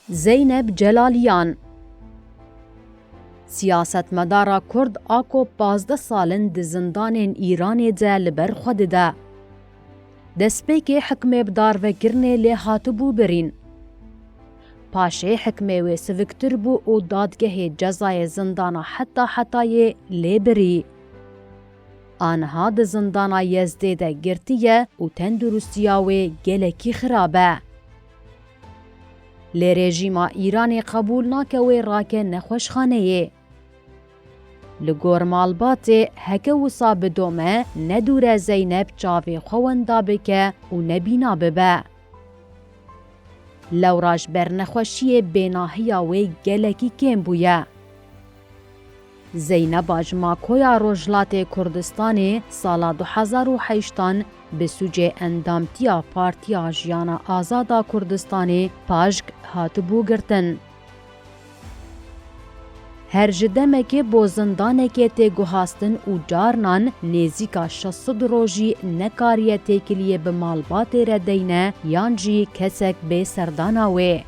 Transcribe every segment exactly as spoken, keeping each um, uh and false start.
Zeynep Celaliyan, siyasetmedara Kurd a ku pazdeh sal in di zindanên Îranê de li ber xwe dide. Destpêkê hikmê bi darvekirinê lê hatibû birîn. Paşê hikmê wê siviktir bû û dadgehê cezayê zindana heta hetayê lê birî. Aniha di zindana Yezdê de girtî ye û tenduristiya wê gelekî xirab e. Lê rejîma Îranê qebûl nake wê rake nexweşxaneyê. Li gor malbatê, heke wisa bidome, ne dûr e Zeynep çavê xwe wenda bike û nebîna bibe. Lewra ji ber nexweşiyê bênahiya wê gelekî kêm bûye. Zeyneba ji Makoya Rojhilatê Kurdistanê sala du hezar û heştan bi sûcê endamtiya Partiya Jiyana Azad a Kurdistanê, PAJK, hatibû girtin. Her ji demekê bo zindanekê tê guhastin û carnan nêzîka şeş sed rojî nekariye têkiliyê bi malbatê re deyne yan jî kesek bê serdana wê.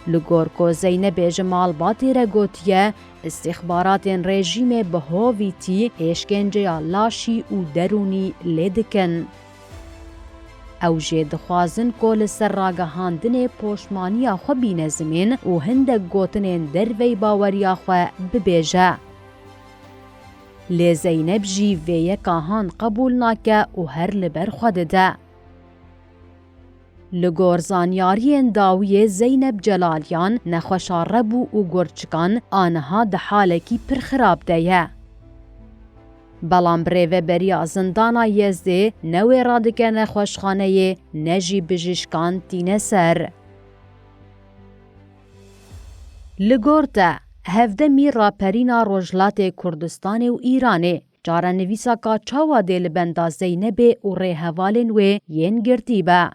Li gor ku Zeynebê ji malbatê re gotiye, îstîxbaratên rejîmê bi hovîtî êşkenceya laşî û derûnî lê dikin. Ew jê dixwazin ku li ser ragihandinê poşmaniya xwe bîne zimên û hindek gotinên dervey baweriya xwe bibêje. Lê Zeynep jî vê yeka han qebûl nake û her li ber xwe dide. Li gor zanyariyên dawiyê Zeynep Celaliyan nexweşa rebû û gurçikan aniha di halekî pir xirab de ye. Belam birêveberiya zindana Yezdê ne wê radike nexweşxaneyê ne jî bijîşkan tîne ser. Li gor te, hevdemî raperîna Rojhilatê Kurdistanê û Îranê, çarenivîsa ka çawa dê li benda Zeynebê û rêhevalên wê yên girtî be?